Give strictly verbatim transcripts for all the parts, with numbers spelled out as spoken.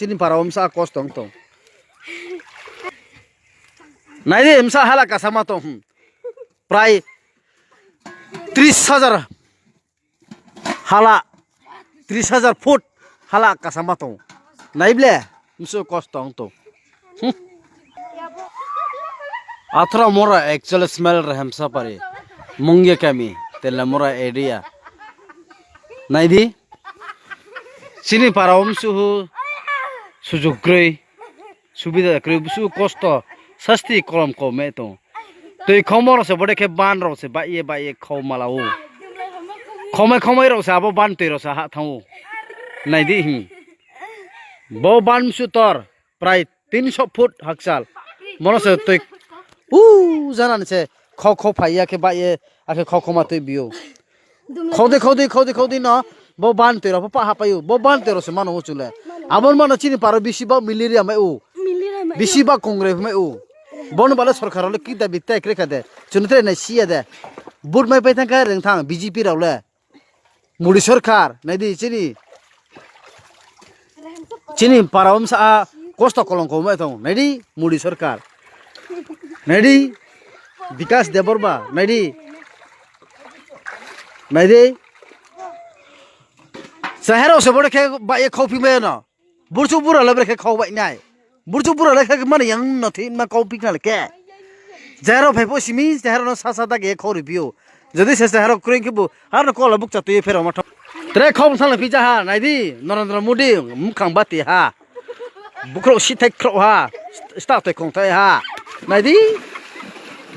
Chini para o msa kosto wng tong. Naidi msa hala kasama tong. Hmm. Prai tris hajar hala, tris hajar foot hala kasama tong. Naible msu kosto wng tong. Hmm. Athra mora actually smell reham sapari. Mungya kami, tela mora area. Naidi? Chini para o msu hu sujuk krwi. Subida kwrwi busu kosto sasti kolom kom me tong. Twi khomor se bode khe ban rok se ba ye ba ye khau mala o. Khomai khomai rok se abo ban twi rok se ha thang o. Naidi hi. Bo ban su tor prai tin sho foot hakchal. Mono se twi u janan se khau khau phai ya khe ba ye akhe khau khoma twi bio. Khodi khodi khodi khodi no bo ban tero pa ha payu bo ban tero se mano chule. Abon mano chini paro bisi ba malaria mai u. Bisi ba kongre mai u. Bon bale sorkar le ki dabi tek rekha de. Chunu tre nai siya de. But mai pai thang ka reng thang B J P rao le. Modi sorkar nai di chini. Chini para o msa a kosto kolong ko mai thong. Nai di Modi sorkar. Nai di Bikas Debbarma. Nai di. Nai di. Sahero se bore khe ba ye khau phi mai no. Burchu bura le bore khe khau bai nai. Burchu bura le khe mani yang no thi ma khau phi na le khe. Jahero phai po simi jahero no sa sa da ge khau review. Jodi se jahero kring khe bu har no kola buk cha twi phero ma thok. Tre khau bwsang le phi ja ha nai di Narendra Modi mukhang bati ha. Bukrok si thai krok ha. Sta thai khong thai ha. Nai di.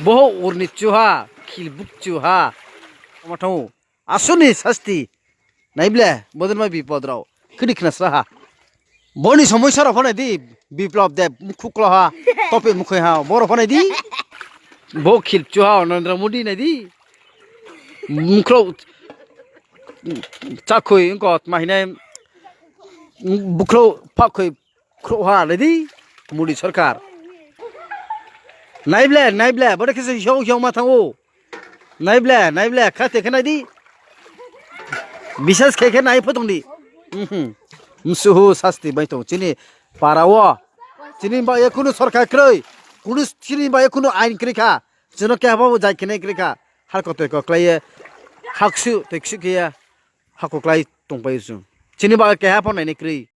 Boho urni chu ha. Khil buk chu ha. Ma thong. Asuni sasti. Naible, bodin ma bipod rao. Kini khna sra ha. Boni somoi sara phone di. Biplab Deb, mukhu klo ha. Tope mukhu ha. Boro phone di. Bo khil chu ha, Narendra Modi nai di. Mukhro. Chakhui, ko mahine. Bukhro, pakhoi. Khro ha le di. Modi sorkar. Naible, naible. Bode khe se hiong hiong ma thango. Naible, naible. Kha te khe nai di. Bisas khe khe nai photong di. Mhm. Msuhu sasti bai tong. Chini para o. Chini ba ye kunu sorkar kroi. Kunu chini ba ye kunu ain kroi kha. Chino khe habo jai khe nai kroi kha. Har ko toi ko klai ye. Haksu toi ksu khe ye. Hako klai tong pai su. Chini ba khe ha phone nai kroi.